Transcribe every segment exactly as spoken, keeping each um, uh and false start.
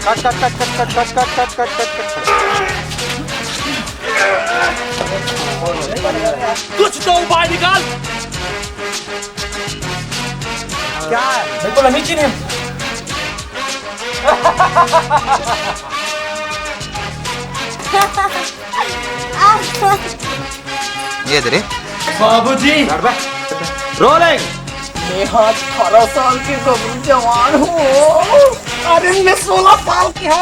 कट कट कट कट कट कट कट कट कट कट। कुछ तो उपाय निकाल। क्या है? बिल्कुल नहीं चिन्हे। ये दे रे। बाबूजी। रोलिंग। मैं आज अठारह साल के गबरू जवान हूँ। अरे, मैं सोलह साल के हूँ।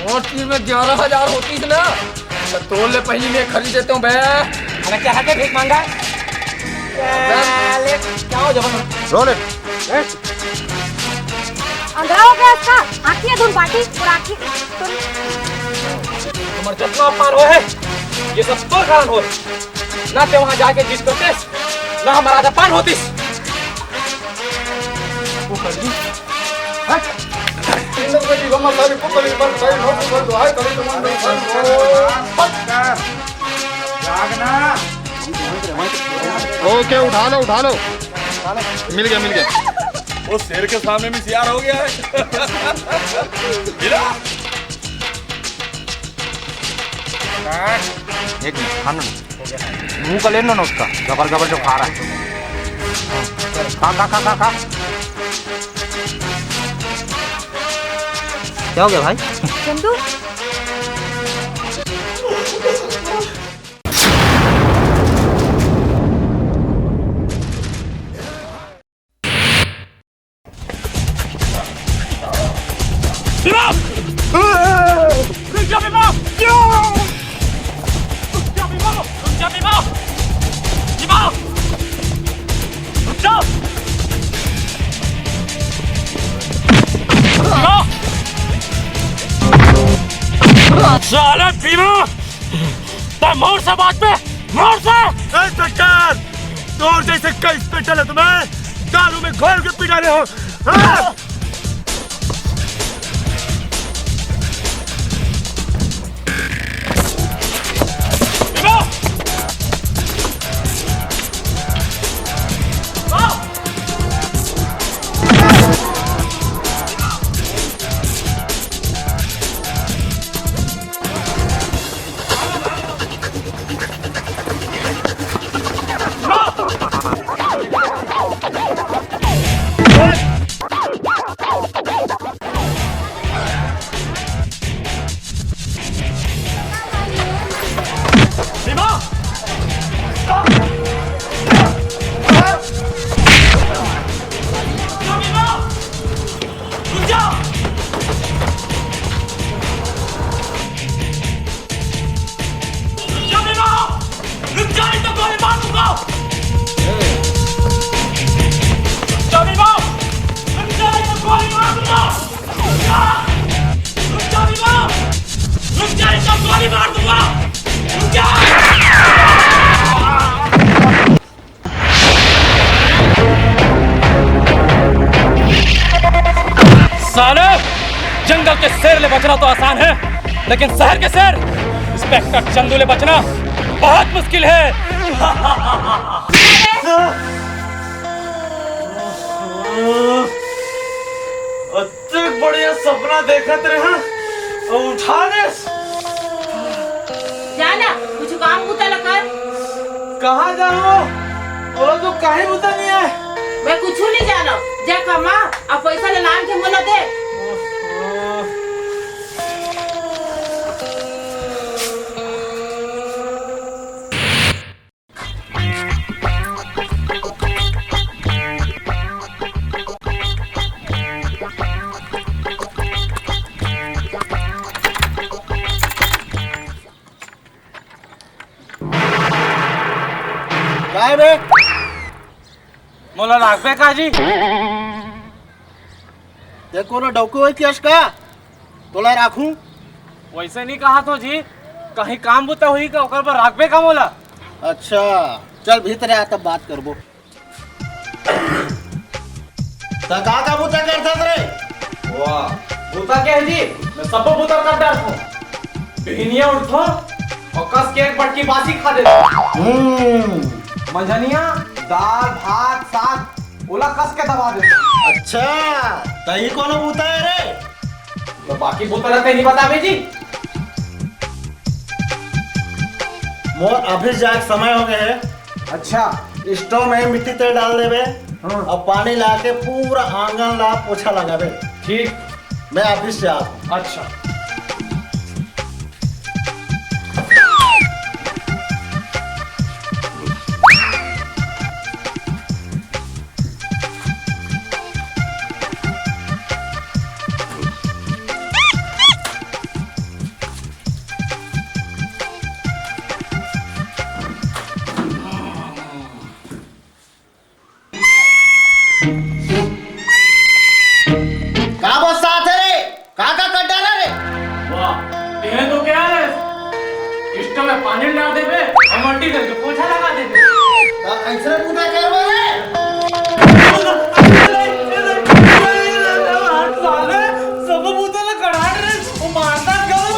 मोर तीर में ग्यारह हजार होतीस ना, तो तोर ले पहली मैं खरीद देते हूँ बे। अरे, क्या है, क्या भीख मांगा? साले, क्या हो जवान? रोलिंग। अंधरा हो गया इसका, आँखी है धुन बाटी और आँखी तुम्हार जतना अपमान होय हे, ये सब तोर कारण होय। ना ते वहाँ जाके जिद करतेस, ना हमर आज अपमान होतीस। वो कर दी। हट। ओके, उठा लो, उठा लो। मिल गया, मिल गया। वो शेर के सामने भी सियार हो गया है। मिला? एक मिनट, खाने दो। मुंह का लेने दो ना उसका, गबर गबर जो खा रहा है। खा, खा, खा, खा, खा। क्या हो गया भाई? चंदू। विभा! रुक जा विभा! रुक जा विभा! रुक जा विभा! विभा! रुक जा! विभा! साले भीमा! तै मोर से बात पे मोर से! ए सरकार, तोर जैसे कई इंस्पेक्टर है तुम्हें दारू में घोल के पिटा रहे हो। हाँ? रुक जा, नहीं तो गोली मार दूंगा। रुक जा, विभा। रुक जा, नहीं तो गोली मार दूंगा। रुक जा। रुक जा, विभा। रुक जा, नहीं तो गोली मार दूंगा। रुक जा। साले, जंगल के शेर ले बचना तो आसान है, लेकिन शहर के शेर, इंस्पेक्टर चंदू ले बचना बहुत मुश्किल है। अतेक बढ़िया सपना देखत रहे अउ उठा देस। जा ना, कुछ काम बूता ल कर। कहाँ जाहूँ? बोलो तो काहे बूता नहीं आए। मैं कुछ नहीं जानो। जा कमा, अब पैसा ले लान के मोला दे। काय बे? मोला राखबे का जी? ते कोनो डौकी होई कस का? तोला राखूं? वैसे नहीं कहा तो जी, कहीं काम बुता होई का, ओकर बर राखबे का मोला? अच्छा, चल भीतर आ, तब बात करबो। त का का बुता करथस रे? वाह, बुता के है जी? मैं सबो बुता कर डारथों। बिहनिया उठथों अउ कस के एक बटकी बासी खा देथों। हम्म। मंझनिया दाल, भात, साग ओला कस के दबा देते। अच्छा, त ई कोनो बूता हे रे? त बाकी बूता ला तैं नइ बताबे जी। मोर ऑफिस जाए के समय हो गए हे। अच्छा। स्टोव में मिट्टी तेल डाल देबे। हाँ। अउ पानी ला के पूरा आंगन ला पोछा लगाबे। ठीक। मैं ऑफिस से आत हूँ। अच्छा। का बस्सात हे रे? का का कर डारे रे? वाह, तें तो कहे हस, स्टोव में पानी डाल देबे अउ मट्टी डाल के पोछा लगा देबे। त अइसने बूता करबे रे? साले, सब बूता ला करा रे, वो मारना करो।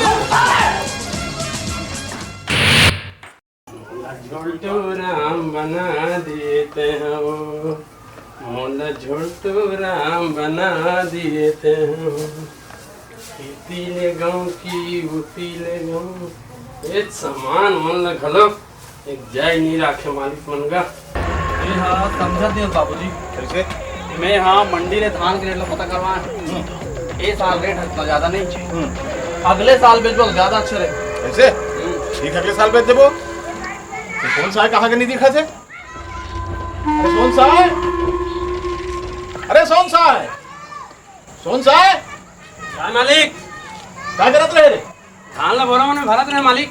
झोलटू राम बना दिए ते हो, मोला झोलटू राम बना दिए ते हो। खेती ले गाँव की, उती ले गाँव। ए, सामान मन ल घलो एक जाय नइ राखे मालिक मन गा। ए हा समझत नइ हस बाबूजी। कइसे? मैं हा मंडी ले धान के रेट ल पता करवाए हँव। ए साल रेट ह तो जादा नइ। हम्म। अगले साल बेचबो तो जादा अच्छा रहे। कइसे? हम्म। ठीक, अगले साल बेच देबो। ये सोन साय कहाँ के नइ दिखत हे? अरे सोन साय, अरे सोन साय, सोन साय। हाँ मालिक। का करत रहे रे? धान ला बोरा मन में भरत रहे मालिक।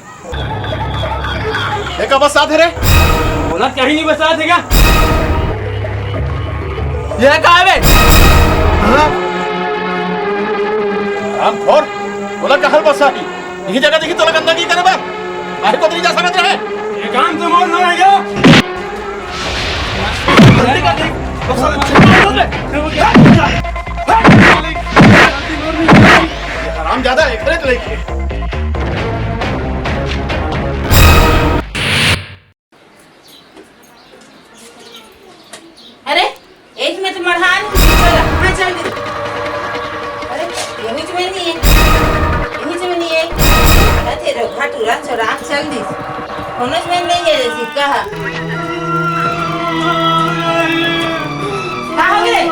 ये का बस्सात हे रे? बोला कहीं नइ बस्सात हे का? ये का हे बे? हाँ? हरामखोर, बोला कहाँ बस्साही? इही जगह दिखही तोला गंदगी करे बर? काहे कोती नइ जा सकत रहे? ये काम तो मोर नइ हे। ये हरामजादा एकरे तो लेके। अरे, एक में तो मढ़ा नहीं, चल, हाँ, चल दे। अरे, यही में नहीं है, यही में नहीं है। अरे, तेरे घर टूरा चोरा चल दी। कोनो में नहीं है रे सिक्का हा। का हो गए?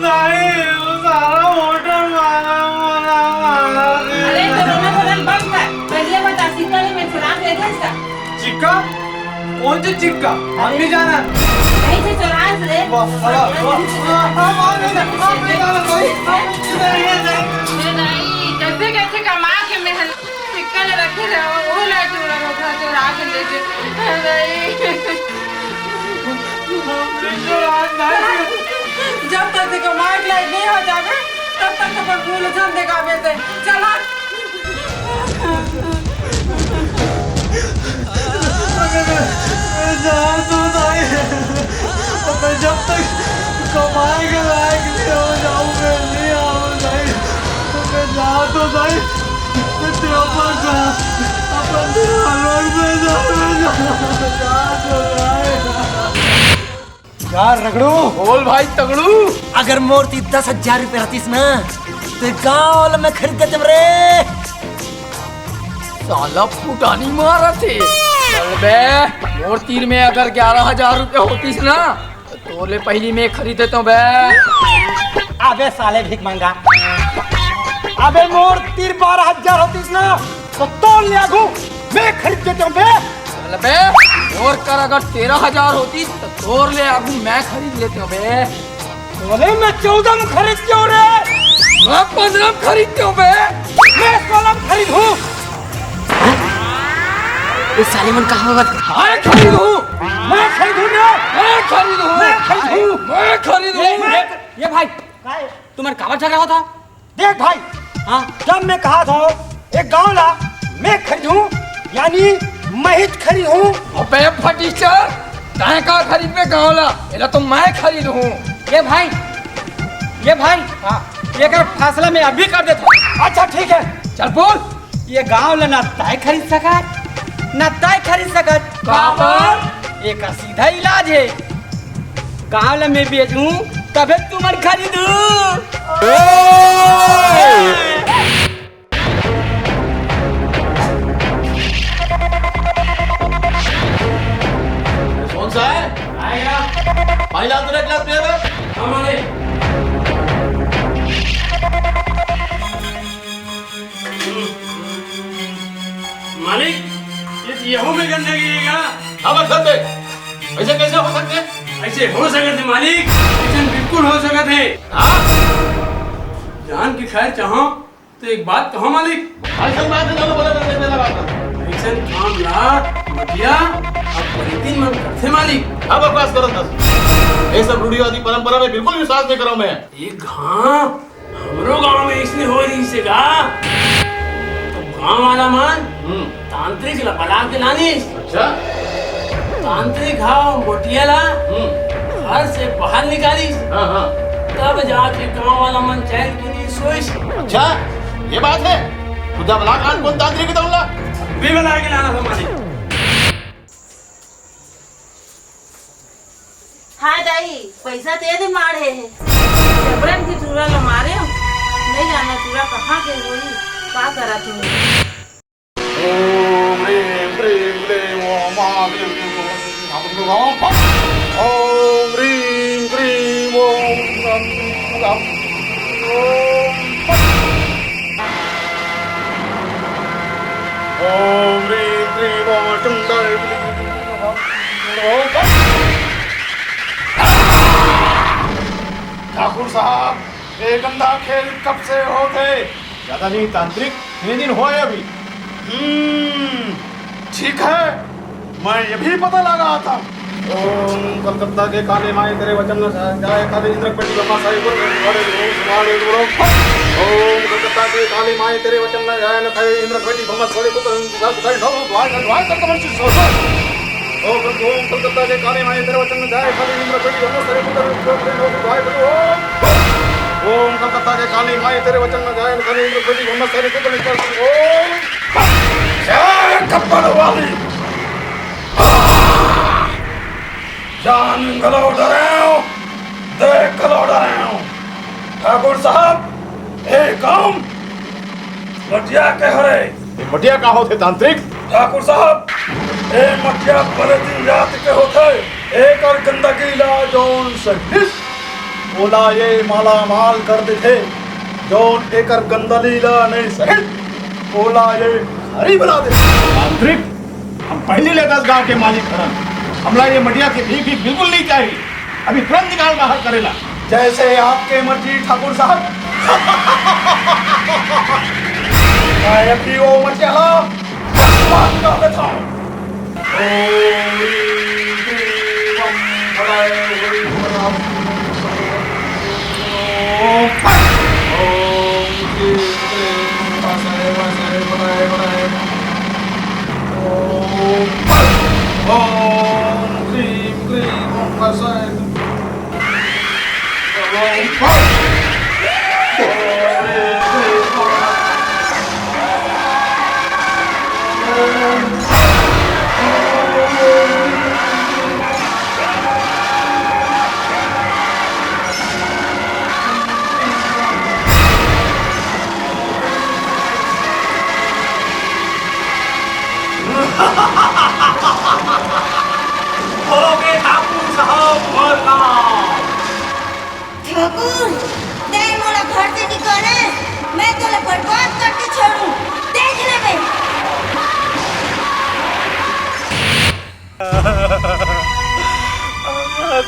नहीं, वो सारा मोटर मारा, मारा, मारा। अरे, तो रोना धोना बंद कर। पहले बता, सिक्का ले मैं चुरा के ले गया था। चिक्का? कौन सी चिक्का? हम नहीं जाना। कहीं से चुरा से रे। वाह, वाह, वाह, वाह, वाह, वाह, नहीं जाना, नहीं जाना, नहीं, नहीं, नहीं, नहीं। अरे नहीं, कैसे, कैसे कमा के मैं सिक्का ले रखे रहे, वो ला चुरा, चुरा, चुरा के ले गए। अरे नहीं। हम नहीं चुरा, नहीं। जब तक देखो मार लायक नहीं हो जावे, तब तक तो अपन भूल झन देखा बेटे। चला। मैं जान तो नहीं। मैं जब तक कमाए के लायक नहीं हो जाऊं, मैं नहीं आऊं नहीं। मैं जान तो नहीं। मैं तेरे ऊपर जा, अपन तेरे अलग में जा, मैं जा, मैं जान तो नहीं। यार रगड़ू। बोल भाई तगड़ू। अगर मोर ती दस हजार रुपये रहतीस ना, तो गांव वाला मैं खरीद देते रे। साला फुटानी मारत हे। चल बे, मोर तीर में अगर ग्यारह हजार रुपये होतीस ना, तो तोर ले पहली मैं खरीद देता हूँ बे। अबे साले भीख मंगा, अबे मोर तीर बारह हजार होतीस ना, तो तोर ले आगू मैं खरीद देते हूँ बे। अबे, मोर कर अगर तेरह हजार होतीस, तो तोर ले आगू मैं खरीद लेते हूँ बे। अरे, मैं चौदह में खरीद क्यों रे? मैं पन्द्रह में खरीद क्यों बे? मैं सोलह में खरीद हूँ। ये साले मन कहाँ होगा? मैं खरीद हूँ। मैं खरीद हूँ रे। मैं खरीद हूँ। मैं खरीद हूँ। मैं खरीद हूँ। ये, ये, ये भाई, तुम्हारे काबर झगड़ा होता? देख भाई, हाँ। जब मैं कहा था, एक गांव ला मैं खरीदूं, यानी मैं ही खरीदूं। अबे फटीचर, तैं का खरीदबे गांव ला? एला तो मैं खरीदूं। ये भाई, ये भाई, हाँ। ये का फैसला मैं अभी कर देता हूँ। अच्छा ठीक है। चल बोल। ये गांव ला ना तैं खरीद सकत, ना तैं खरीद सकत। काबर? एकर सीधा इलाज है। गाँव ला मैं बेचहूँ, तभे तुमन खरीदहू। कौन सा है? आएगा। पानी ला तो, एक गिलास पिए बे। हाँ, मालिक। मालिक, ये, यहू में गंदगी है क्या? हाँ, बस कर दे। ऐसे कैसे हो सकते? ऐसे हो सकत हे मालिक, ऐसे बिल्कुल हो सकत हे। हाँ? जान के खैर चाहो तो एक बात कहो मालिक। अइसन बात है, चलो बोले, बोले, बोले, बोले। अइसन काम ला मटिया अउ पलितिन मन करथे मालिक। अब बकवास करत हस। ये सब रूढ़िवादी परंपरा में बिल्कुल विश्वास नहीं करव मैं। एक घाव हमरो गांव में इसने हो रही से गा, तो गांव वाला मन हम्म। तांत्रिक ला बला के लानिस। अच्छा। तांत्रिक हा मटिया ला हम्म। घर से बाहर निकालिस। हाँ, हाँ। तब जाके गांव वाला मन चैन की नींद सोइस। अच्छा, ये बात है। तो जब लाख हाथ कौन तांत्रिक है तो उनला? भी बला के लाना था मालिक। हाँ दाई, पैसा दे दे माढ़े हे। जबरन के टूरा ल मारे, नहीं जाना टूरा कहाँ के होई, का करत होई। ओम ह्रीं क्लीं ग्लीं ओम आ ग्लीं ग्लीं ओम। ओम ह्रीं क्लीं ग्लीं ओम। ओम ह्रीं क्लीं ओम चंडाय। ठाकुर साहब, ये गंदा खेल कब से होत हे? ज्यादा नहीं तांत्रिक, तीन दिन होय अभी। हम्म, ठीक है, मैं ये भी पता लगा था। ओम कलकत्ता के काली माई तेरे वचन न जाए, काली इंद्र पट्टी ब्रह्मा साई गुरु गुरु गुरु गुरु। ओम कलकत्ता के काली माई तेरे वचन न जाए, न खाए इंद्र पट्टी ब्रह्मा साई गुरु गुरु गुरु। ओम कलकत्ता के काली माई तेरे वचन न जाए, काली इंद्र पट्टी ब्रह्मा साई गुरु गुरु गुरु। ओम कलकत्ता के काली माई तेरे वचन न जाए, न खाए इंद्र पट्टी ब्रह्मा साई गुरु गुरु। ओम जय खप्पर वाली। जान घलो डरेंव, देख घलो डरेंव। ठाकुर साहब, ए काम मटिया के हरे। ये मटिया का होथे तांत्रिक? ठाकुर साहब, ए मटिया पलितिन जात के होथे। एकर गंदगी ला जौन सहिस, ओला ये मालामाल कर देथे। जौन एकर गंदगी ला नहीं सहिस, ओला ये हरी बना देथे। तांत्रिक, हम पहली ले दस गांव के मालिक हरन, हमला ये मटिया के भीख भीख बिल्कुल नहीं चाहिए। अभी तुरंत निकाल बाहर करेला। जैसे आपके मर्जी ठाकुर साहब। मैं अभी वो मटिया ला बात कर लेता हूँ। ओम ह्रीं क्लीं ओम फटाय ह्रीं फटाय। ओम फट। ओम क्लीं क्लीं ओम फसाय फसाय फटाय फटाय। ओम फट। ओम क्लीं क्लीं ओम फसाय। ओम फट। ओम क्लीं क्लीं ओम हो गे ठाकुर साहब, मोर काम। ठाकुर, तैं मोला घर से निकाले, मैं तोला बर्बाद करके छोड़ूं, देख लेबे।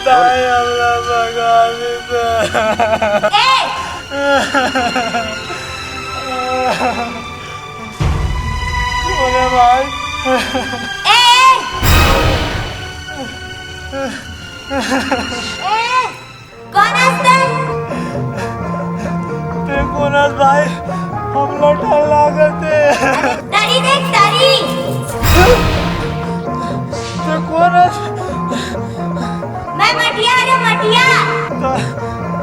दाई, हमला भगा दे। ए! अरे भाई। ए! ए! कोन अस तैं? तैं कोन अस भाई? हमला डर लागत हे। तरी देख, तरी। तैं कोन अस? मैं मटिया हरे, मटिया। त-,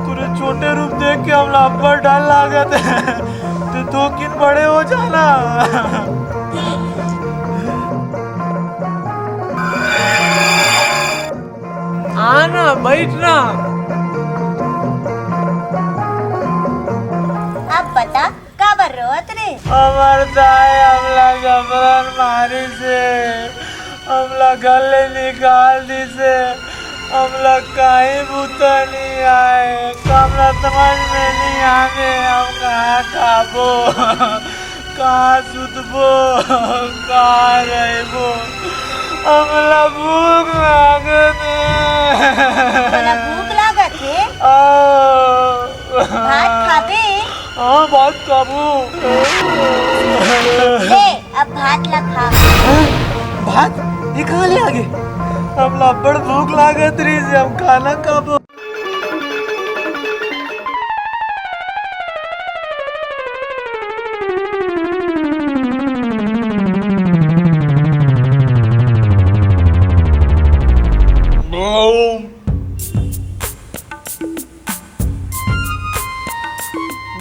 तोरे छोटे रूप देख के हमला अब्बड़ डर लागत हे। तैं दो किन बड़े हो जाना। आना, बैठना। अब बता, काबर रोवत रे? हमर दाई हमला जबरन मारिस हे, हमला घर ले निकाल दिस हे, हमला काहीं बूता नइ आय, हमला समझ में नइ आवे, हम कहाँ खाबो, कहाँ सुतबो, कहाँ रहिबो, हमला भूख लागत हे। तोला भूख लागत हे? आ। भात खाबे? हाँ, भात खाबो। ले, अब भात ला खा। हाँ, भात? ये कहाँ ले आगे? हमला अब्बड़ भूख लागत रहिस हे, हम खाना खाबो।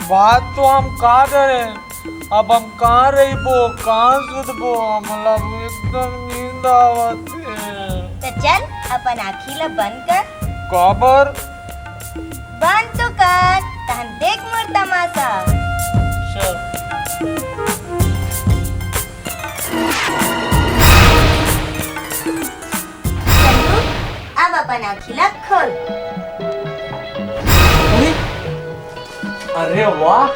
बात तो हम का करे, अब हम कहाँ रहिबो, कहाँ सुतबो, हमला एकदम नींद आवत हे। त चल, अपन आँखी ला बंद कर। काबर? बंद तो कर, तहन देख मोर तमाशा। चल। चंदू, अब अपन आँखी ला खोल। अरे, अरे वाह,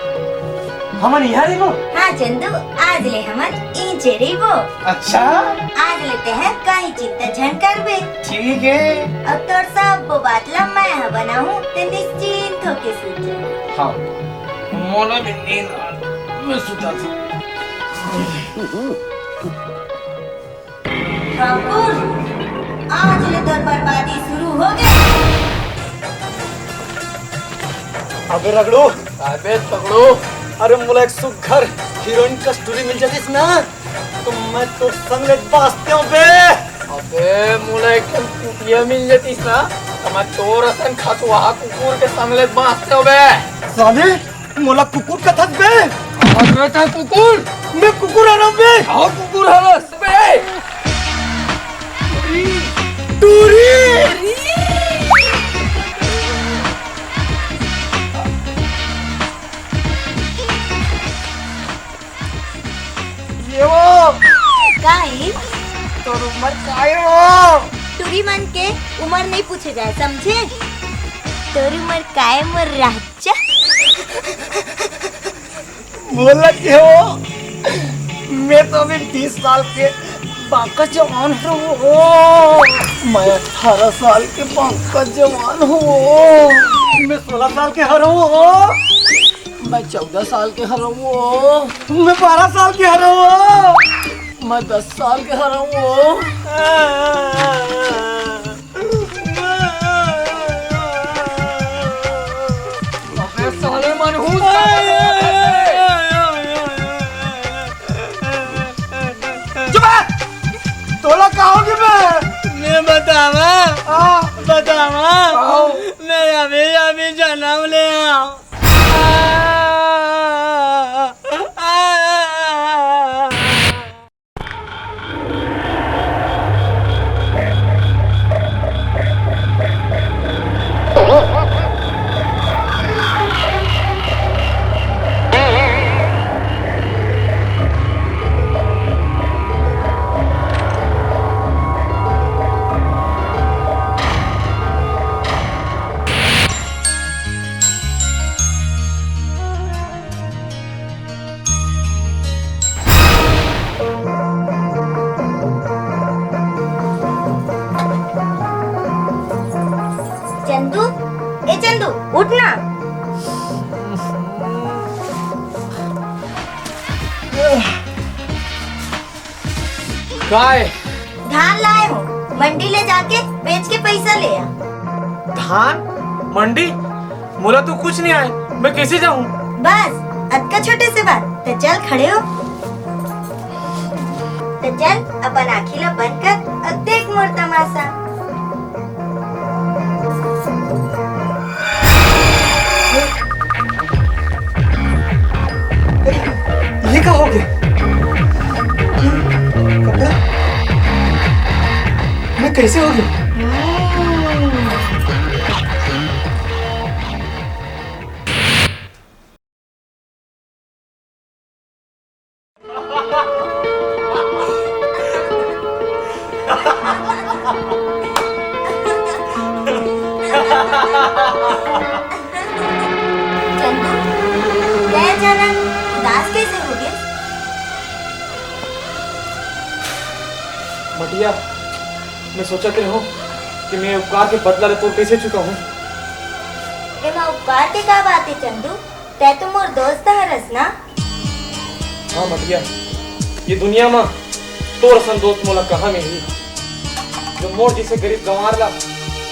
हमन इहाँ रहिबो? हाँ चंदू, आज ले हमन इँचे रहिबो। अच्छा? आज ले तेह कहीं चिंता झन करबे। ठीक हे। अब तोर सब बात ला मैं ह बनाहूँ, ते निश्चिंत होके सूत जा। हाँ, मोला भी नींद आ, मैं सुता था। ठाकुर, आज ले तोर बर्बादी शुरू हो गे। अबे रगड़ू। अबे तगड़ू। अरे मोला एक सुग्घर हीरोइन कस टूरी मिल जातिस ना, तो मैं तोर संग ले बाँचतेंव बे। अबे मोला एक ठन कुतिया मिल जातिस ना, तो मैं तोर असन खसवाहा कुकुर के संग ले बाँचतेंव बे। साले, मोला कुकुर कथस बे? अबे तैं कुकुर? मैं कुकुर हरँव बे। अउ कुकुर हरस बे। टूरी। ये वो। काई? तोर उमर काय वो? टूरी मन के उमर नइ पूछे जाय, समझे? तोर उमर काय मोर राजा? बोला के वो? मैं तो अभी बीस साल के बांका जवान हरँव वो। मैं अठारह साल के बांका जवान हरँव वो। मैं सोलह साल के हरँव वो। मैं चौदह साल के हरँव वो। मैं बारह साल के हरँव वो। मैं दस साल के हरँव वो। अबे साले मनहूस। चुप है। तोला का होगे बे? मैं बतावा? हाँ। बतावा? आओ। मैं अभी, अभी जनम ले हँव। चंदू, ए चंदू, उठ ना। काय? धान लाए हँव, मंडी ले जाके बेच के पैसा ले आ। धान? मंडी? मोला तो कुछ नइ आय, मैं कइसे जाहूँ? बस, अतका छोटे से बात, त चल खड़े हो। त चल, अपन आँखी ला बंद कर अउ देख मोर तमाशा। ये का होगे? कपड़ा? मैं कइसे होगे? चंदू, तैं अचानक उदास कैसे हो गए? मटिया, मैं सोचत रहूं कि मैं उपकार के बदला ला तोर कैसे चुकाहूं। एमा उपकार के का बात है चंदू? तैं तो मोर दोस्त हरस ना? हाँ मटिया, ये दुनिया मा तोर असन दोस्त मोला कहाँ मिलही, जो मोर जैसे गरीब गंवार ला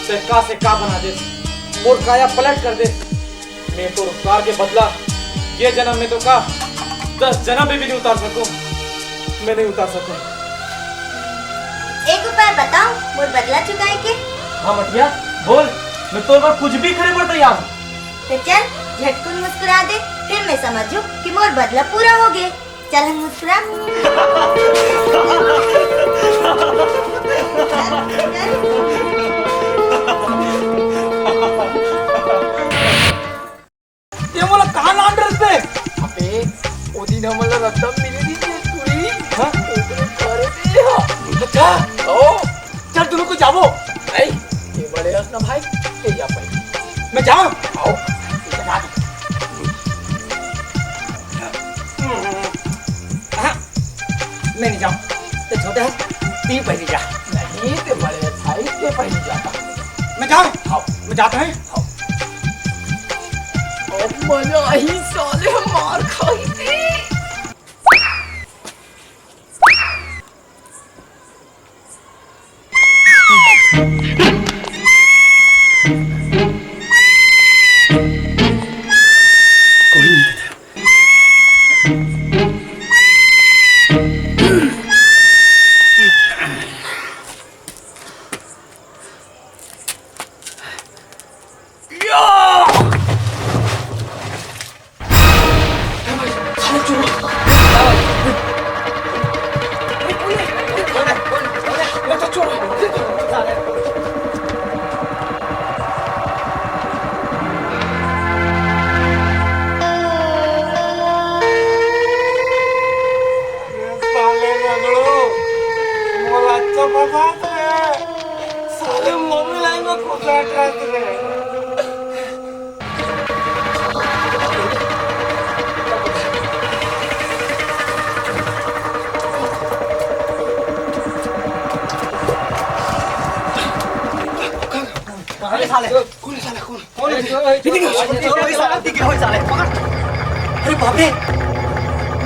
तैं का से का बना देस, मोर काया पलट कर देस। मैं तोर उपकार के बदला ये जन्म में तो का, दस जन्म में भी नहीं उतार सकूं, मैं नहीं उतार सकूं। एक उपाय बताओ मोर बदला चुकाए के। हाँ मटिया, बोल, मैं तोर बर कुछ भी करे बर तैयार हूँ। तो चल, झटकुन मुस्कुरा दे, फिर मैं समझूं कि मोर बदला पूरा हो गए। चल, हम मुस्कुरा। ये मोला कहाँ लान रहिस बे? अबे, ओ दिन हमन ला रद्दा मिले नहीं के पूरी। हाँ? ओकरे करे दे हा। अच्छा। ओ। चल, दोनों को जावो। नहीं, ये बड़े हस ना भाई, ये जा भाई। मैं जाऊँ? आओ, ये जा। हाँ, मैं नहीं जाऊँ। ते छोटे है, ती पहली जा। नहीं, ते बड़े है भाई, ते पहली जा। मैं जाऊँ? आओ। मैं जाता है? आओ। अब मजा आई साले, मार खाई थी। साले रगड़ू, मोला अच्छा फंसात रे। साले मोबिल आई में घुसात रहत रे। अरे साले, कौन है साला, कौन? कौन है? ये देखो, ये देखो, ये साला, दिख रहा है साले, पकड़। अरे बाप रे,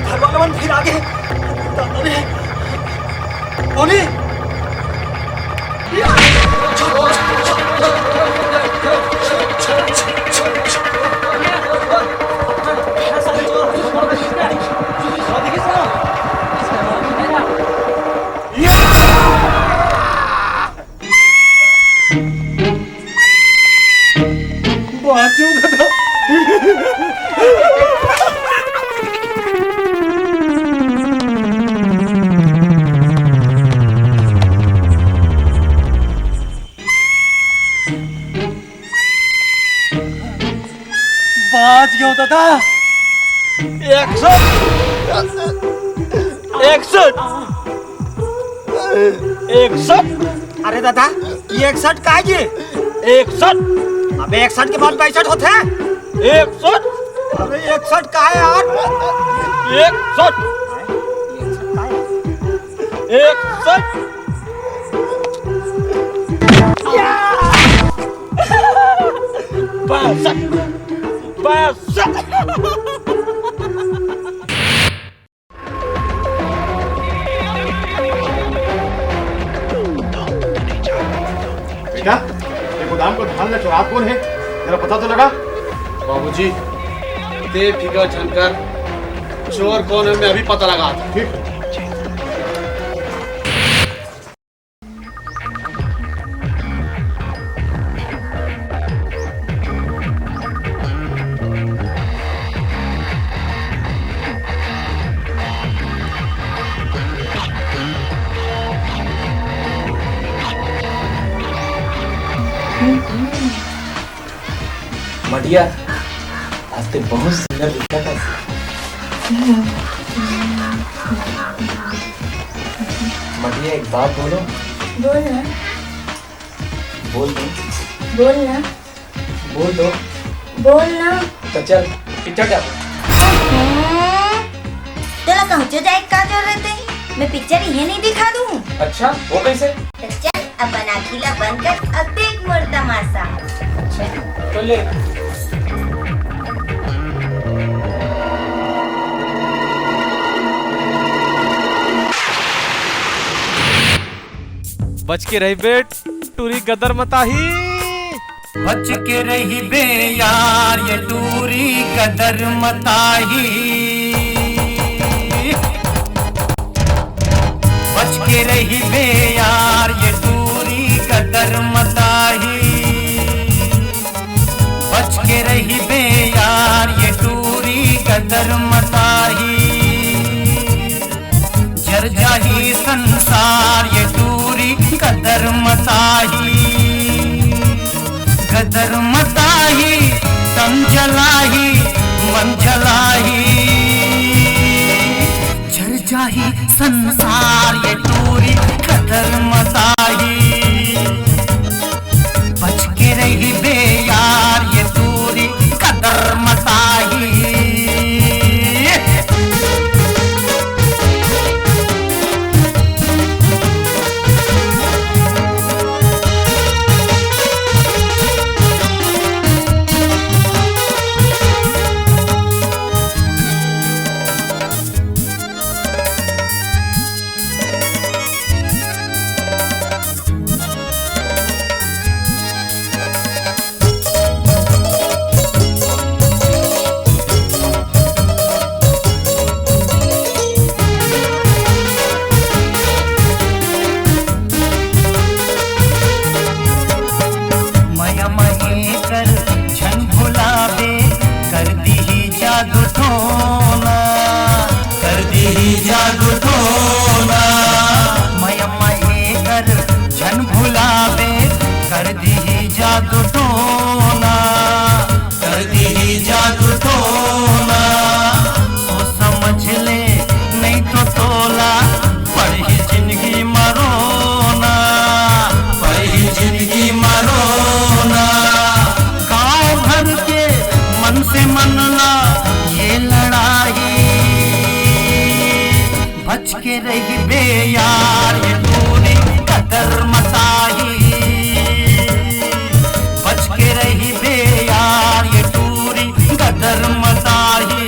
घर वाला मन फिर आ गए। दादा रे, कौन है? बाँचो दादा। बाँच गयो दादा। एक सौ, एक सौ, एक सौ। अरे दादा, ये एक सौ का है जी? एक सौ। अबे एक सौ के बाद बासठ होते हैं। एक सौ। अबे एक सौ का है यार? एक सौ। एक सौ। बासठ। बासठ। बेटा, ये गोदाम को धान ला चोरात कौन है? जरा पता तो लगा। बाबूजी, ते फिकर झन कर, चोर कौन है, मैं अभी पता लगात हूँ। ठीक है। मटिया, आज ते बहुत सुंदर दिखत हस। मटिया, एक बात बोलो। बोल ना। बोल दो। बोल ना। बोल तो। बोल ना। तो चल, पिक्चर चल। हम्म, तोला कहूँचो जाए का जरूरत है? मैं पिक्चर इहे नहीं दिखा दूँ। अच्छा, वो कैसे? तो चल, अपन आँखी ला बंद कर, अब देख मोर तमाशा। अच्छा, तो ले। बच के रहिबे टूरी गदर मताही। बच के रहिबे यार ये टूरी गदर मताही। बच के रहिबे यार ये टूरी गदर मताही। बच के रहिबे यार ये टूरी गदर मताही। जर जाही संसार ये टूरी गदर मताही। गदर मताही, तन जलाही, मन जलाही। जर जाही संसार ये टूरी गदर मताही। बच के रहिबे यार ये टूरी गदर मताही। मया मही कर झन भुलाबे, कर दीही जादू टोना, कर दीही जादू टोना। मया मही कर झन भुलाबे, कर दीही जादू टोना, कर दीही जादू टोना। सोच समझ ले, नहीं तो तोला पड़ही जिंदगी म रोना, पड़ही जिंदगी म रोना। गांव भर के मन से मन ला ये लड़ाई। बच के रहिबे यार ये टूरी गदर मताही। बच के रहिबे यार ये टूरी गदर मताही।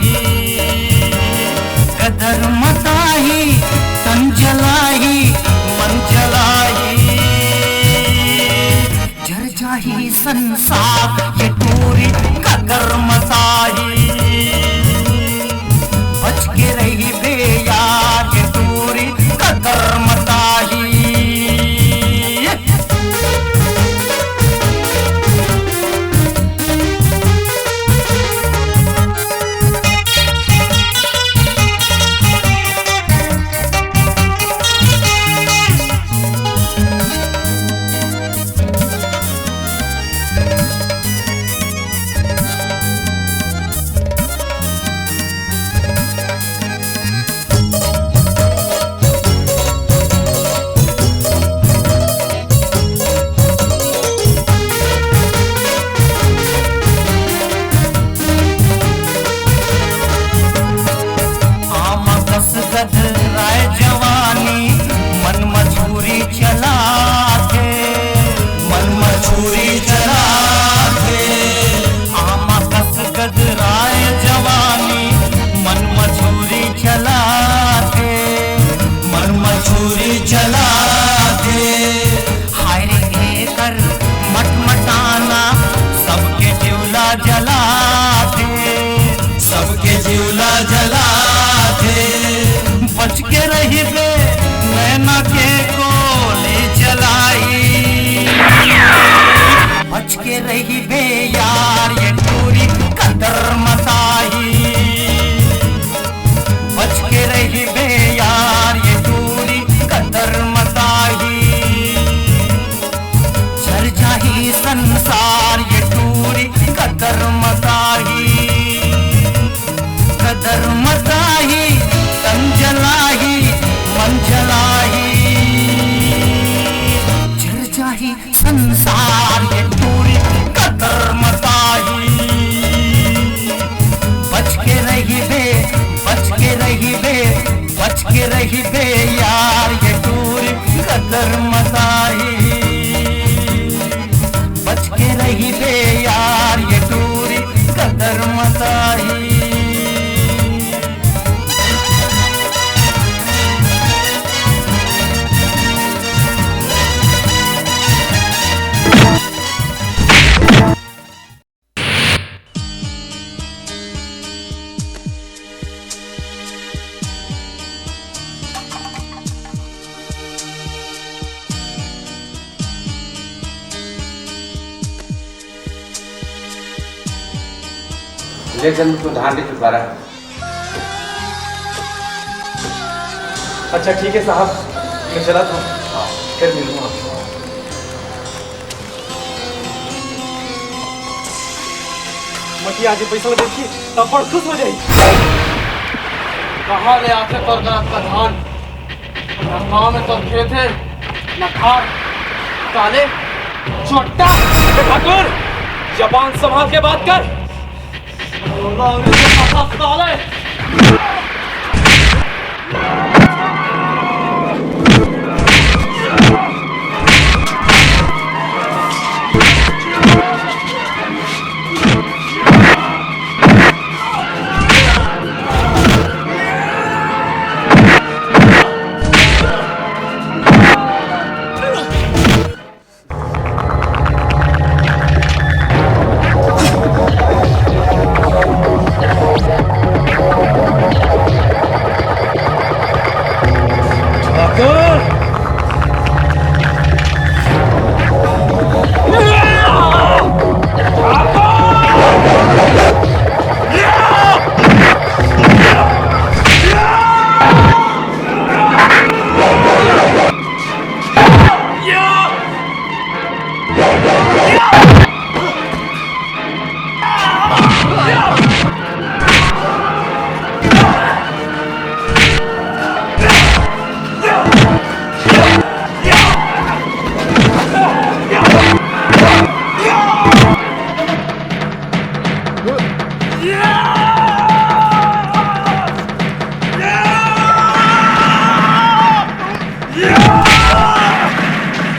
गदर मताही, तन जलाही, मन जलाही। जर जाही संसार ये टूरी गदर मताही। बच के रहिबे यार ये टूरी गदर मताही। आमा कस गदराय जवानी, मन म छुरी चलाथे, मन म छुरी चलाथे। आमा कस गदराय जवानी, मन म छुरी चलाथे, मन म छुरी चलाथे। हाय रे एकर मटमटाना, सबके जिउला जलाथे, सबके जिउला जलाथे। बच के रहिबे, नैना के गोली चलाई। बच के रहिबे यार, ये टूरी गदर मताही। बच के रहिबे यार, ये टूरी गदर मताही। जर जाही संसार, ये टूरी गदर मताही। गदर मताही, तन जलाही, मन जलाही। जर जाही संसार ये टूरी ले चंदू, तू धान ले चुका रहा। अच्छा ठीक है साहब, मैं चला था, फिर मिलूंगा आपसे। मती आज पैसा ला देखी, तब बड़ खुश हो जाई। कहाँ ले आथे तोर गलत का धान? ना गाँव में तोर खेत है, ना खार। साले चोट्टा। ए ठाकुर, जबान संभाल के बात कर। साले।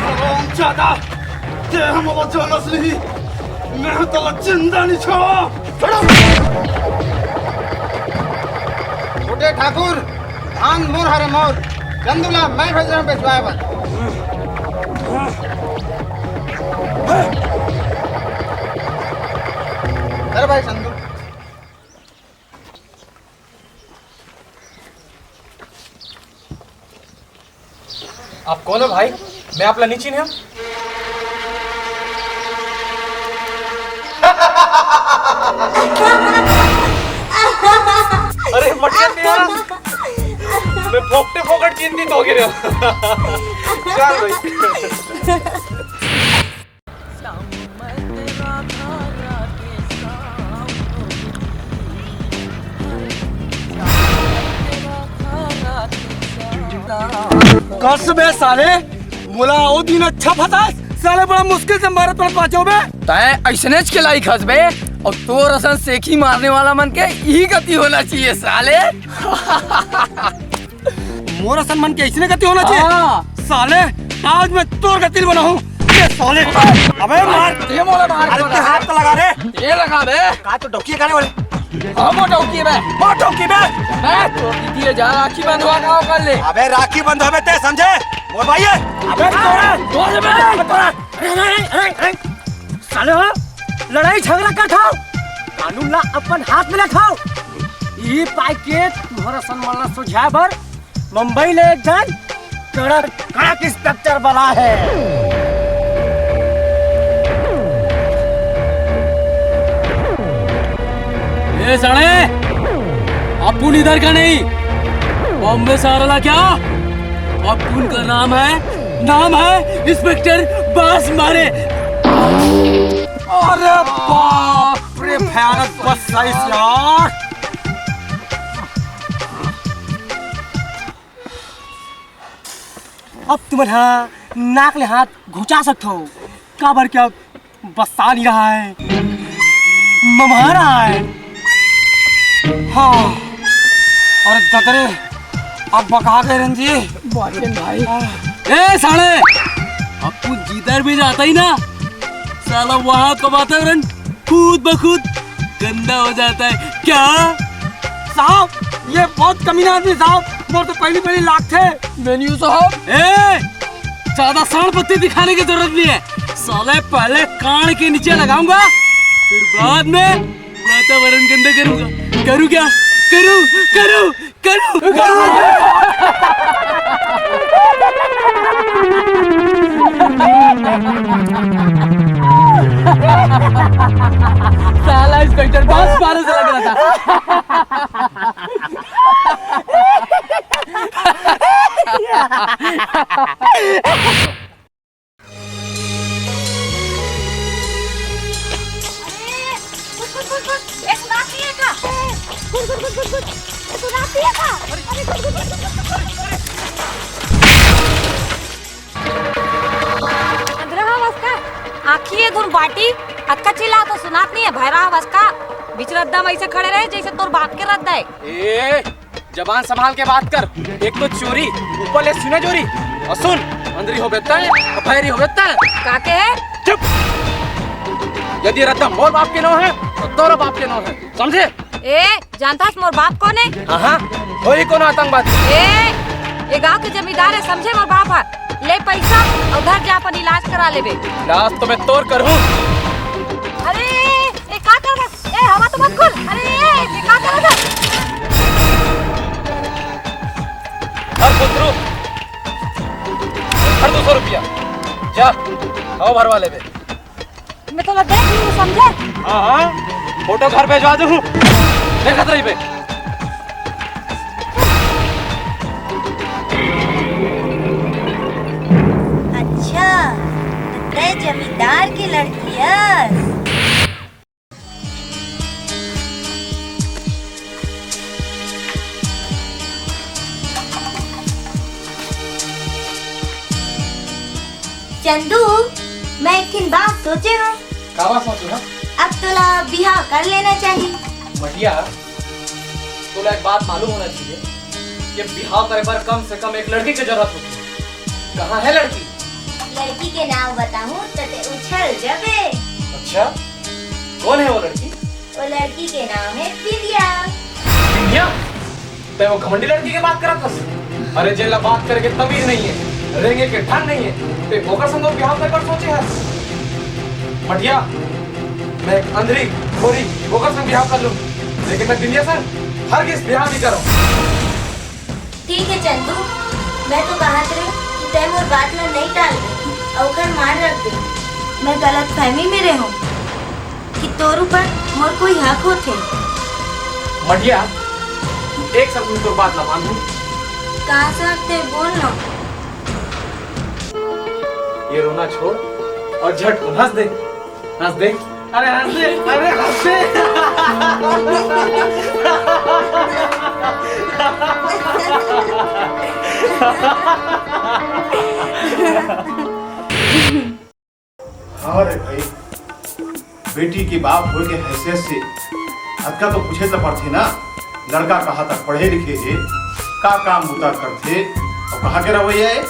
हरामजादा, ते हमला जानस नहीं, मैं तला जिंदा नहीं छोड़ा। छोड़ो। छोटे ठाकुर, धान मोर हरे मोर, चंदू ला मैं भेज रहा हूँ बेचवाए बर। अरे भाई चंदू, आप कौन हो भाई? मैं आपला नहीं चिन्हे। अरे मटिया तेरा, मैं फोकटे फोकट चिंतित हो गया। चल भाई। कस बे साले, मोला ओ दिन अच्छा फंसास, साले बड़ा मुश्किल से मारे तोर पाछो बे। तैं अइसनेच के लाइक हस बे, अउ तोर असन सेखी मारने वाला मन के इही गति होना चाहिए साले। मोर असन मन के अइसने गति होना चाहिए। हाँ। साले, आज मैं तोर गति बनाहूँ। ये साले, अबे मार। ये मोला मार। अरे, तू हाथ तो लगा रे। ये लगा बे। का तो डौकी करे वाले? हम वो डौकी बे। वो डौकी बे। मैं तो दीदी जा राखी बंधवा का कर ले। अबे राखी बंधवाबे ते समझे? मोर भाई है। अबे तोरा, तोरा बे। तोरा। अरे, अरे, अरे, अरे। साले हो, लड़ाई झगड़ा करत हव, कानून ला अपन हाथ में लेत हव। ई पाय के तुम्हर असन मन ला सुलझाए बर मुंबई ले एक झन कड़क, कड़क इंस्पेक्टर बला हे। ए साले, अपुन इधर का नहीं, बॉम्बे से आ रहा क्या? अपुन का नाम है, नाम है इंस्पेक्टर बास मारे। अरे बाप रे, भयानक बस साइज यार। अब तुमन हा नाक ले हाथ घुंचा सकथो, काबर के अब बस्सा नहीं रहा है, ममहा रहा है। हाँ, अरे ददरे, अब बका गए रंजी। बाचन भाई। ए साले, अपुन जिधर भी जाता ही ना, साला वहाँ का वातावरण खुद ब खुद गंदा हो जाता है क्या? साहब, ये बहुत कमीना आदमी साहब, मोर तो पहली पहली लागथे। मेन्यू साहब। ए, ज्यादा सांड़ पत्ती दिखाने की जरूरत नहीं है। साले पहले कान के नीचे लगाऊंगा, फिर बाद में वातावरण गंदा करूंगा। करूँ क्या? करूँ, करूँ, करूँ। साला इंस्पेक्टर बहुत मारे से लग रहा अरे, गुड, गुड, गुड, गुड। ए, सुनात नहीं है का? गुड, गुड, गुड, गुड, गुड। ए, सुनात नहीं है का? अरे, गुड, गुड, गुड, गुड, गुड, गुड। अंधरा हवस का? आँखी ए धुन बाटी, अतका चिल्ला तो सुनात नहीं है, भैरा हवस का? बीच रद्दा में ऐसे खड़े रहे जैसे तोर बाप के रद्दा है। ए, जबान संभाल के बात कर। एक तो चोरी, ऊपर ले सुने जोरी। और सुन, अंधरी होबे तैं, और भैरी होबे तैं। का के है? चुप। यदि रद्दा मोर बाप के नाव है, तो तोरो बाप के नाव है, समझे? ए, जानता है मोर बाप कौन है? हाँ, हाँ, वही कोनो आतंकवादी। ए, ये गांव के जमींदार है, समझे मोर बाप है। ले पैसा और घर जा अपन इलाज करा लेबे। इलाज तो मैं तोर करूँ। अरे, ए, का कर रहा? ए, हवा तो मत खोल। अरे, ए, ए, का कर रहा? हर पुत्रू, हर दो सौ रुपया। जा, हवा भरवा लेबे। मैं तो देख लूँ, समझे? हाँ, हाँ, फोटो घर भेजवा दूँ। देखत रहिबे। अच्छा, तो तय जमींदार की लड़की हस। चंदू, मैं एक ठिन बात सोचे हूँ। का बात सोचे हव? अब तोला बिहाव कर लेना चाहिए। मटिया, तोला एक बात मालूम होना चाहिए कि बिहाव करे बर कम से कम एक लड़की के जरूरत होती है। कहाँ है लड़की? लड़की के नाम बताऊँ तो ते उछल जबे। अच्छा, कौन है वो लड़की? वो लड़की के नाम है बिंदिया। बिंदिया? तै वो घमंडी लड़की के बात करत हस? अरे, जेला बात करे के तमीज नहीं है, रेंगे के ढंग नहीं है, तै ओकर संग बिहाव करे बर सोचे हस? मटिया, मैं एक अंधरी, घोरी, ओकर संग बिहाव कर लूं, लेकिन मैं बिंदिया संग हरगिज बिहाव नहीं करूं। ठीक है चंदू, मैं तो कहत रहे कि तै मोर बात ला नहीं टाल दे, अउ ओकर मान रख दे। मैं गलत फहमी में रहूं कि तोर ऊपर मोर कोई हक होथे। मटिया, एक शब्द में तोर बात ला बांधू। का शर्त है, बोल ना। ये रोना छोड़ और झट को हंस दे, हंस दे। अरे हंस दे, अरे हंस दे। हाँ रे भाई, बेटी के बाप होय के हैसियत से अतका तो पूछे तो पड़थे ना, लड़का कहाँ तक पढ़े लिखे हे, का काम बुता करथे, अउ कहाँ के रहवइया हे?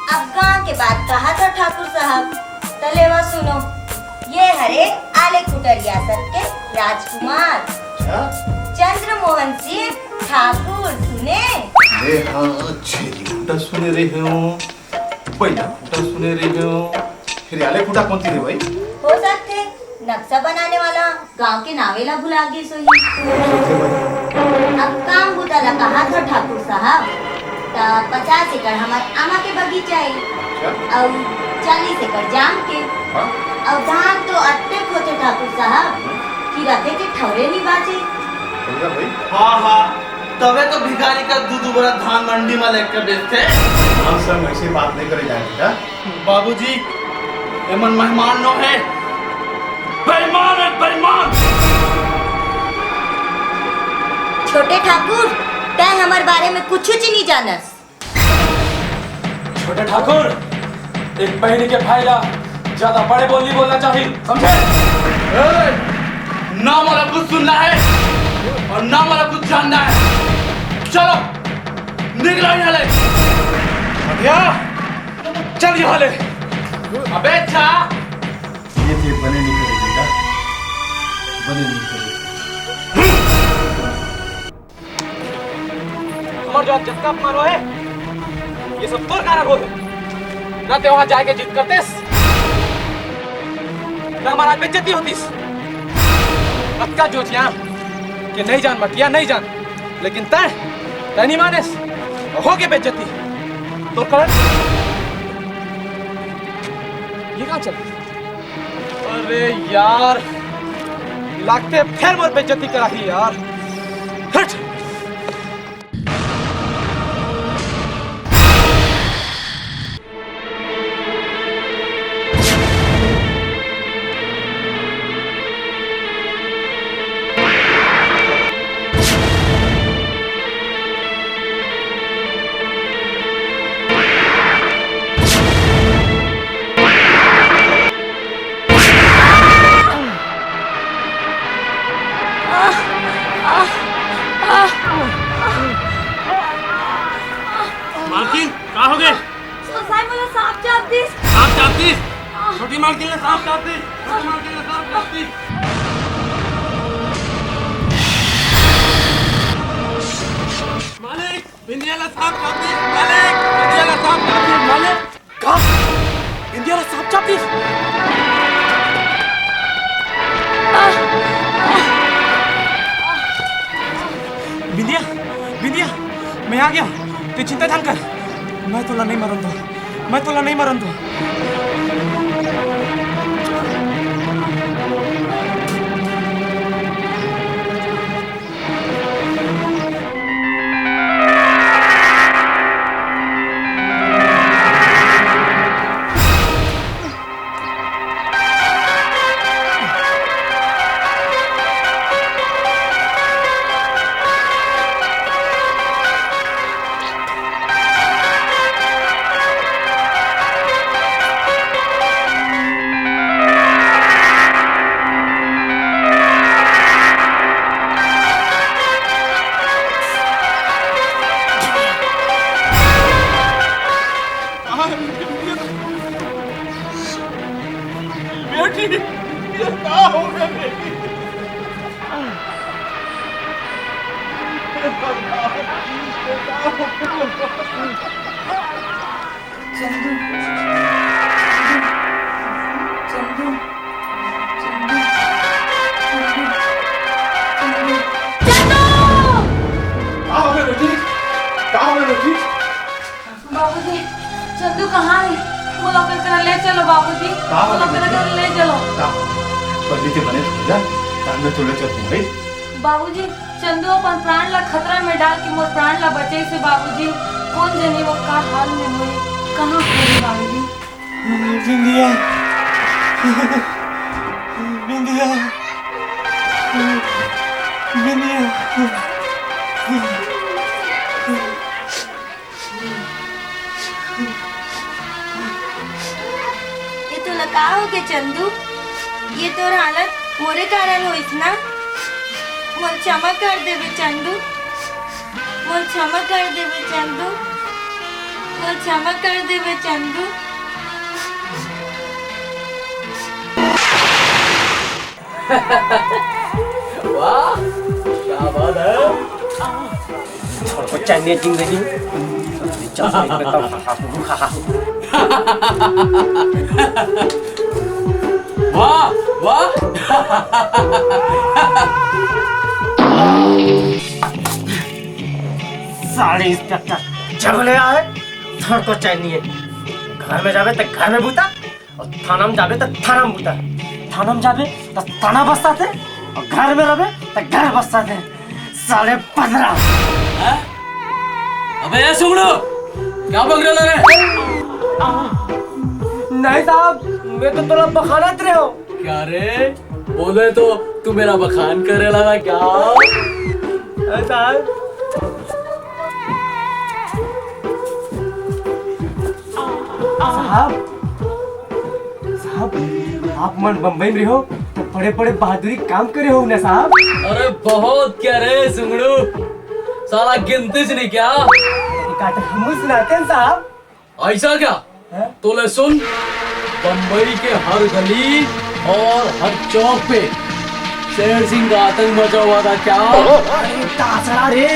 अब गांव के बात कहा था ठाकुर साहब, त लेवा सुनो, ये हरे आले खुटरिया सब के राजकुमार अच्छा? चंद्रमोहन सिंह ठाकुर, सुने? अरे हाँ, छेरी खूटा सुने रहे हो, बैला खूटा सुने रहे हो, फिर आले खूटा कौन थी रे भाई? हो सकथे नक्शा बनाने वाला गांव के नावे ला भुला गे सोही। अब काम बुता ला कहा था ठाकुर साहब, त पचास एकड़ हमर आमा के बगीचा हे, अच्छा। अउ चालीस एकड़ जाम के, हाँ। अउ धान तो अतेक होथे ठाकुर साहब, हम्म। कि रखे के ठौरे नी बाचे। समझा भाई? हाँ, हाँ, तबे तो भिखारी का दू दू बोरा धान मंडी में लेके बेचथे। हम सब ऐसे बात नहीं करे जाए बेटा। बाबूजी, एमन मेहमान नो हे, बेईमान हे, बेईमान। छोटे ठाकुर, तै हमर बारे में कुछ च नहीं जानस। छोटे ठाकुर, एक बहिनी के भाई ला ज्यादा बड़े बोल नहीं बोलना चाहिए, समझे? ए, ना मोला कुछ सुनना है और ना मोला कुछ जानना है। चलो, निकलो यहाँ ले। भैया, चल यहाँ ले। अबे जा। ये थे बने नहीं करे बेटा, बने नहीं करे। हमर जो आज जतका अपमान होए, ये सब तोर कारण होए। ना ते वहां जाके जिद करतेस, ना हमर आज बेइज्जती होतीस। अतका जो जिया कि नहीं जान मटिया, नहीं जान। लेकिन तै, तै नहीं मानेस। हो के बेइज्जती। तोर कारण। ये कहाँ चल? अरे यार, लागथे फेर मोर बेइज्जती कराही यार। हट। मालिक, बिंदिया ला सांप चाप दिस, मालिक, बिंदिया ला सांप चाप दिस, मालिक। का? बिंदिया ला सांप चाप दिस? बिंदिया, बिंदिया, मैं आ गया। तैं चिंता झन कर, मैं तोला नहीं मरन दूं, मैं तोला नहीं मरन दूं। बेटी, ये का हो गया बेटी? चंदू, चंदू, चंदू, चंदू, चंदू। का हो गया बेटी? का हो गया बेटी? बाबूजी, चंदू कहाँ हे? मोला ओकर करा ले चलो बाबूजी, का हो मोला ओकर बेटी? करा ले चलो। का हो? पहले ते बने हो जा, बाद में तोला चल दूंगा। बाबूजी, चंदू अपन प्राण ला खतरा में डाल के मोर प्राण ला बचइस हे बाबूजी। कोन जनी वो का हाल में होही, कहाँ होही बाबूजी? बिंदिया, बिंदिया, बिंदिया। ये तोला का होगे चंदू? ये तोर हालत मोरे कारण होइस ना? मोला क्षमा कर देबे चंदू, मोला क्षमा कर देबे चंदू, मोला क्षमा कर देबे चंदू। वाह, क्या बात है। थोड़ा चाहिए जिंदगी। चश्मे पे तो वाह, वाह। साले इंस्पेक्टर जंगले आए, थोड़ा चाहिए। घर में जावे तो घर में बूता, अउ थाना म जाबे त थाना म बूता। थाना म जाबे त थाना बस्साथे, अउ घर में रहबे त घर बस्साथे। साले बदरा। हैं? अबे ए सुगड़ू, क्या बक रहा रे? नहीं साहब, मैं तो तोला बखानत रहे हो। क्या रे? बोले तो तू मेरा बखान करे लगा क्या? अरे साहब। साहब, साहब, आप मन बम्बई में रहो तो बड़े-बड़े बहादुरी काम करे हो ना साहब? अरे बहुत क्या रे सुंगड़ू, साला गिनती से नहीं क्या? एक आध हमू सुनाते हैं साहब। ऐसा क्या? हैं? तो ले सुन, बम्बई के हर गली और हर चौक पे शेर सिंह का आतंक मचा हुआ था क्या? अरे तासड़ा रे,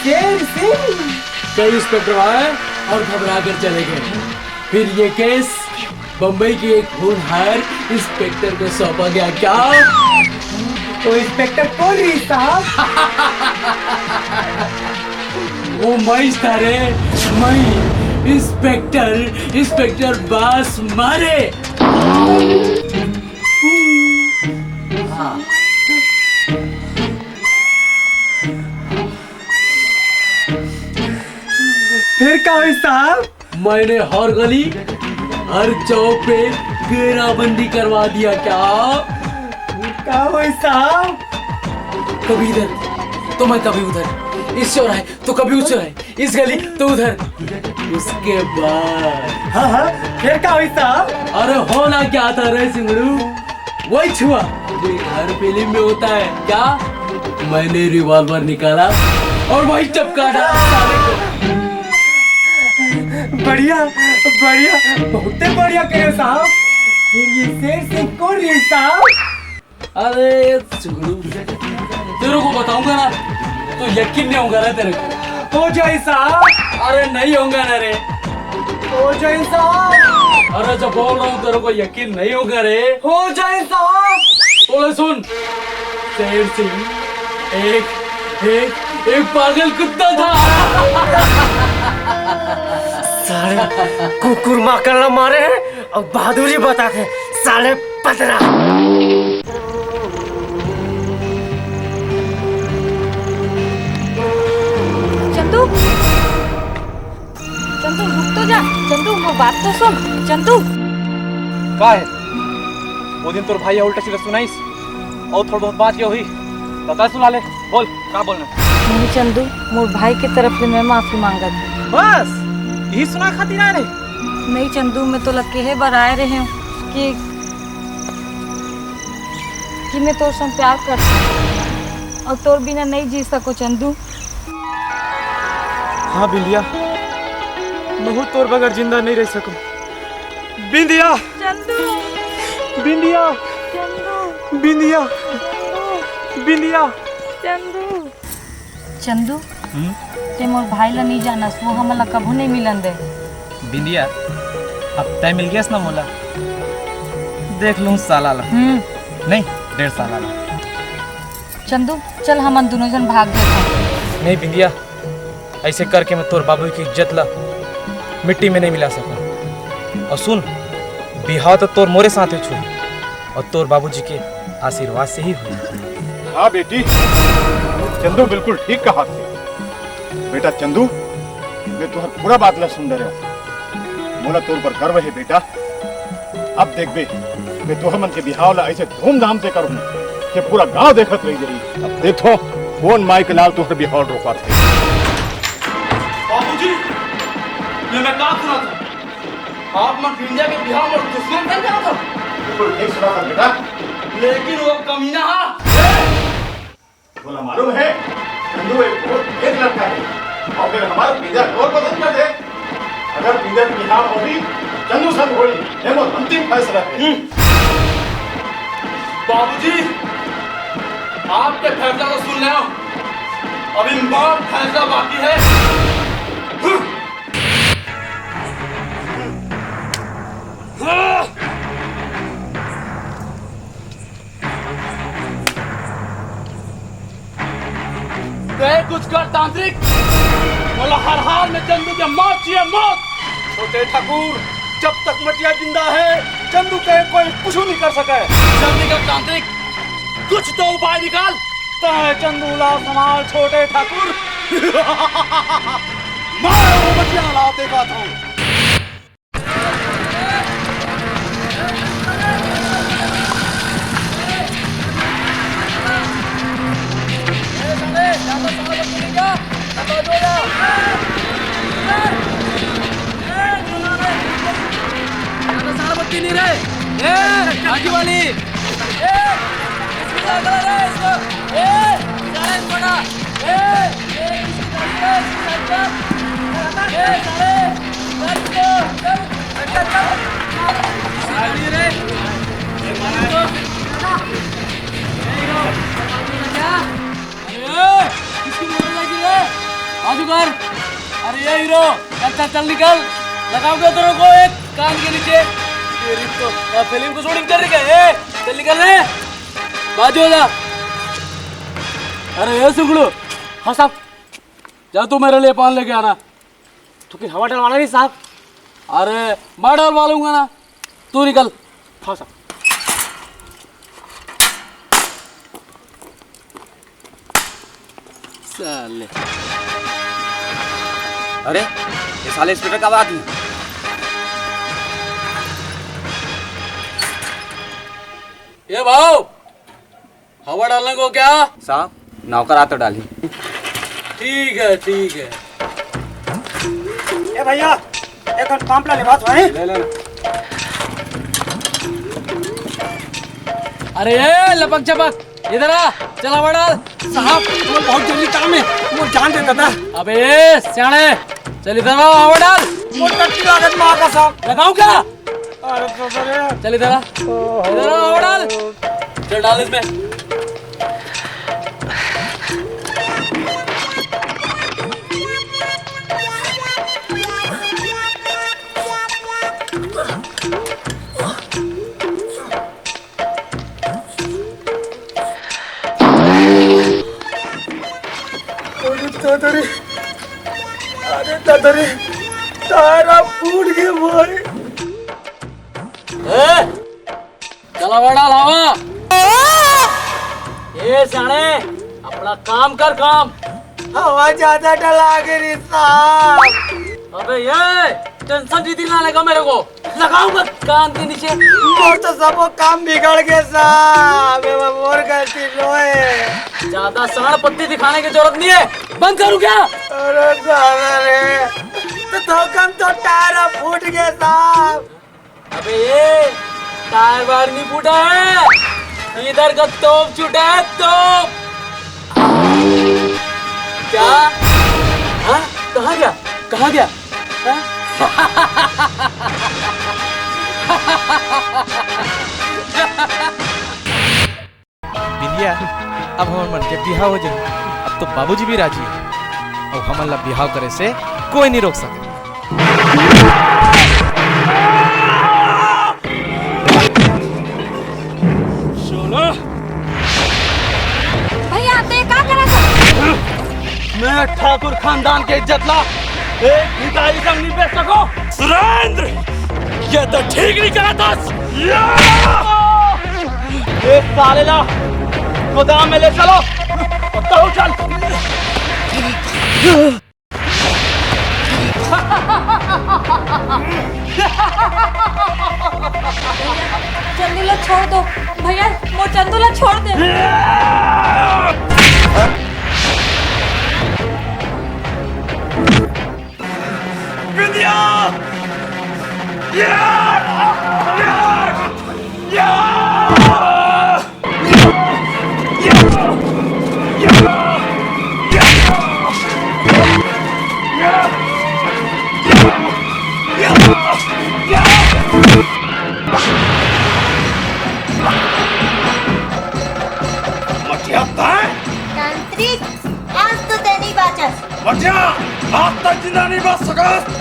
शेर सिंह। कई इंस्पेक्टर आए और घबरा कर चले गए। फिर ये केस बम्बई के एक होनहार इंस्पेक्टर को सौंपा गया क्या? तो इंस्पेक्टर कौन रही साहब? वो मैं था रे, मैं इंस्पेक्टर, इंस्पेक्टर बास मारे। फिर का हुई साहब? मैंने हर गली, हर चौक पे घेराबंदी करवा दिया क्या? का हुई साहब? कभी इधर तो मैं कभी उधर, इस चौराहे तो कभी उस चौराहे, इस गली तो उधर। उसके बाद हाँ, हाँ, फिर का हुई साहब? अरे होना क्या था रे सिंगड़ू, वही छुआ जो एक हर फिल्म में होता है क्या? मैंने रिवॉल्वर निकाला और वही टपका डाला साले को। बढ़िया, बढ़िया, बहुते बढ़िया करे साहब। ये शेर सिंह कौन रे साहब? अरे सुगड़ू, तेरे को बताऊंगा ना तो यकीन नहीं होगा रे तेरे को। हो जाए साहब। अरे नहीं होगा ना रे। हो जाए साहब। अरे जब बोल रहा हूँ तेरे को यकीन नहीं होगा रे। हो जाए साहब। बोले सुन, शेर सिंह एक, एक, एक पागल कुत्ता था। साले कुकुर माकड़ ला मारे हैं और बहादुरी बता के साले पतरा। चंदू, चंदू, रुक तो जा। चंदू, मोर बात तो सुन। चंदू। का है? वो दिन तोर भाई ह उल्टा सीधा सुनाइस, अउ थोड़ा बहुत बात के होही, त तैं सुना ले। बोल, का बोलना? नहीं चंदू, मोर भाई के तरफ ले मैं माफी मांगत हूँ। बस यही सुना खातिर आए रहे? नहीं चंदू, मैं तोला केहे बर आए रहे हूँ कि कि मैं तोर संग प्यार करथों अउ तोर बिना नइ जी सकों चंदू। हाँ बिंदिया, महूँ तोर बगैर जिंदा नइ रह सकों। बिंदिया। चंदू। बिंदिया। चंदू। बिंदिया। चंदू। बिंदिया। चंदू। चंदू, हम्म? तैं मोर भाई ला नइ जानस, वो हमन ला कभू नइ मिलन दे। बिंदिया, अब तैं मिल गेस ना मोला, देख लूँ साला ला। हम्म। नहीं, डेढ़ साला ला। चंदू, चल हमन दुनों झन भाग जाथन। नहीं बिंदिया, अइसे करके मैं तोर बाबू के इज्जत ला मिट्टी में नइ मिला सकों। अउ सुन, बिहाव तो तोर मोरे साथ होही अउ तोर बाबूजी के आशीर्वाद से ही होही। हाँ बेटी, चंदू बिल्कुल ठीक कहाथे। बेटा चंदू, मैं तुँहर पूरा बात ला सुन डरेंव। मोला तोर ऊपर गर्व हे बेटा। अब देखबे, मैं तुँहर मन के बिहाव ला अइसे धूमधाम से करहूँ कि पूरा गांव देखत रहि जाही। अब देखथों, कोन माई के लाल तुँहर बिहाव रोकथे। बाबूजी, ये मैं का सुनत हँव? आप मन बिंदिया के बिहाव मोर दुश्मन कर जात हव। बिल्कुल ठीक सुनत हस बेटा। लेकिन वो कमीना हा। तोला मालूम हे, चंदू एक बहुत तेज लड़का हे, अउ फिर हमर बिंदिया ला अउ पसंद कर दे। अगर बिंदिया के बिहाव होही, चंदू संग होही, ये मोर अंतिम फैसला हे। हम्म। बाबूजी, आपके फैसला तो सुन लेंव, अभी मोर फैसला बाकी हे। हम्म। तैं कुछ कर तांत्रिक, मोला हर हाल में चंदू के मौत चाहिए, मौत। छोटे ठाकुर, जब तक मटिया जिंदा हे, चंदू के कोई कुछ नहीं कर सके। जल्दी कर तांत्रिक, कुछ तो उपाय निकाल। तैं चंदू ला संभाल छोटे ठाकुर। मैं वो मटिया ला देखत हँव। अरे, किसकी मोटरसाइकिल है? बाजू कर। अरे, ये हीरो, चल, चल, चल, निकल। लगाऊंगा तेरे को एक कान के नीचे। तेरी तो, क्या फिल्म को शूटिंग कर रही है? ए, चल, निकल रे। बाजू हो जा। अरे, ये सुगड़ू। हाँ साहब। जा, तू मेरे लिए पान लेके आना। तो फिर हवा डलवाना नहीं साहब? अरे, मैं डलवा लूंगा ना, तू निकल। हाँ साहब। साले। अरे, ये साले इंस्पेक्टर कब आ गए? ये भाव, हवा डालने को क्या? साहब, नौकर आता डाली। ठीक है, ठीक है। ए भैया, एक ठन पंप ला लेवा तो है। ले, ले, ले। अरे ए लपक झपक, इधर आ, चल हवा डाल। साहब, वो बहुत जरूरी काम है, वो जान दे दादा। अबे ए, सियाणे, चल इधर आ, हवा डाल। वो टट्टी लागत माँ का साहब। लगाऊं क्या? चल इधर आ, इधर आ, और डाल। चल डाल इसमें। अरे दादा रे, अरे दादा रे, टायर फूट गे भाई। ए, चला बड़ा लावा। ए साले, अपना काम कर काम। हवा ज्यादा डला गे रे साहब। अबे ये टेंशन नहीं दिलाने का मेरे को। लगाऊंगा कान के नीचे। मोर तो सबो काम बिगड़ गे साहब, एमा मोर गलती नोहे। ज्यादा सांड़ पत्ती दिखाने की जरूरत नहीं है, बंद करूं क्या? अरे दादा रे, तो थोकन तो टायर फूट गे साहब। अबे ये टायर वायर नहीं फूटा है, इधर का तोप छूटा है, तोप। क्या? हाँ? कहाँ गया? कहाँ गया? हाँ? बिंदिया, अब हमन मन के बिहाव हो जाही। अब तो बाबूजी भी राजी हे। अब हमन ला बिहाव करे से कोई नहीं रोक सके। भैया, आप ये का करत हो? मैं ठाकुर खानदान के इज्जत ला एक भिखारी संग नहीं बेच सको। सुरेंद्र, ये तो ठीक नहीं कहा था। ए साले ला गोदाम में ले चलो। तो चल। चंदू ला छोड़ दो भैया, मोर चंदू ला छोड़ दे। विद्या! या! या! या! मटिया तैं? तांत्रिक, आज तो तैं नहीं बाचस। मटिया, आज तक जिंदा नहीं बच सकस।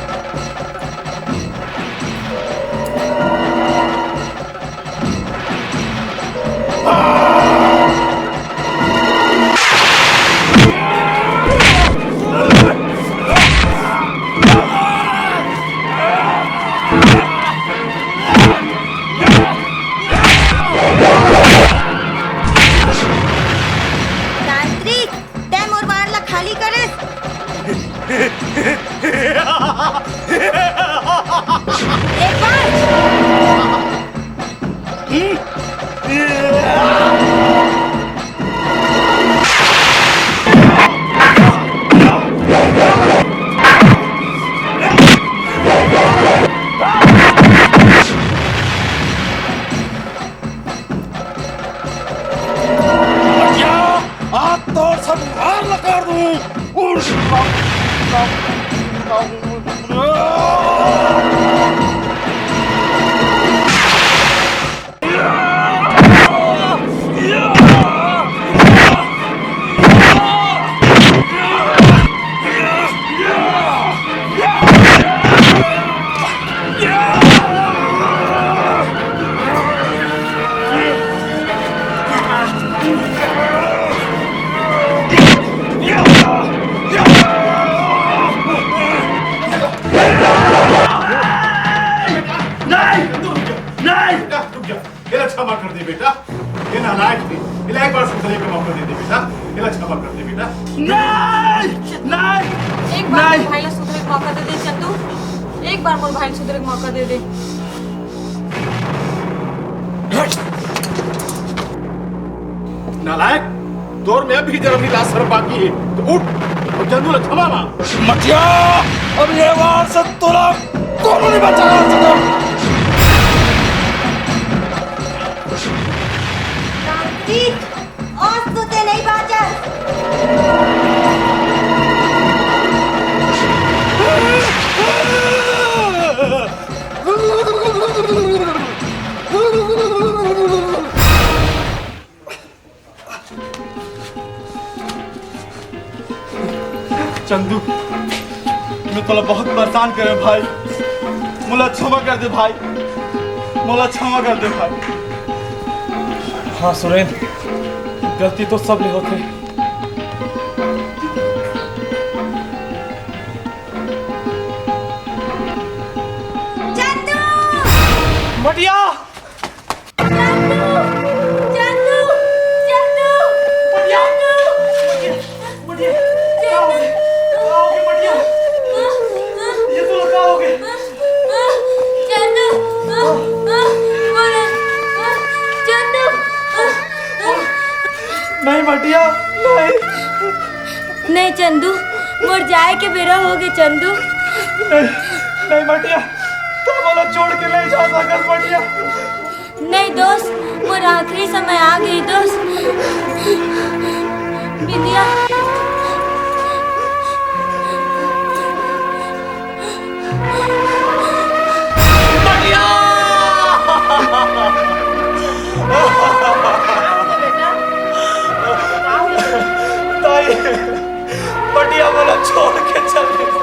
तांत्रिक, तैं मोर बाण ला खाली करेस। एक बार। आज तोर सब उधार ला कर दूं। नहीं! नहीं! रुक जा, रुक जा। एला क्षमा कर दे बेटा, ये नालायक थे। एला एक बार सुधरे के मौका दे दे बेटा, एला क्षमा कर दे बेटा। नहीं! नहीं! एक बार नहीं! मोर भाई ला सुधरे के मौका दे दे चंदू, एक बार मोर भाई ला सुधरे के मौका दे दे। हट! नालायक, तोर में अभी जन्म ला शर्म बाकी हे, तो उठ और चंदू ला क्षमा मांग। मटिया, अब ये बार से तोला कोनो नहीं बचा सकता। तांत्रिक, आज तो तैं नहीं बाचस। चंदू, मैं तोला बहुत परेशान करे भाई, मोला क्षमा कर दे भाई, मोला क्षमा कर दे भाई। हाँ सुरेंद्र, गलती तो सब ले होथे। चंदू! मटिया! चंदू! चंदू! चंदू! मटिया! मटिया! मटिया! क्या हो गया? क्या हो गया मटिया? ये तो क्या हो गया? चंदू! चंदू! नहीं मटिया, नहीं। नहीं चंदू, मोर जाए के बेरा हो गे चंदू। नहीं, नहीं मटिया, तैं मोला छोड़ के नहीं जा सकस मटिया। नहीं दोस्त, मोर आखिरी समय आ गे दोस्त। बिंदिया। मटिया! ताई, मटिया मोला छोड़ के चल दिस।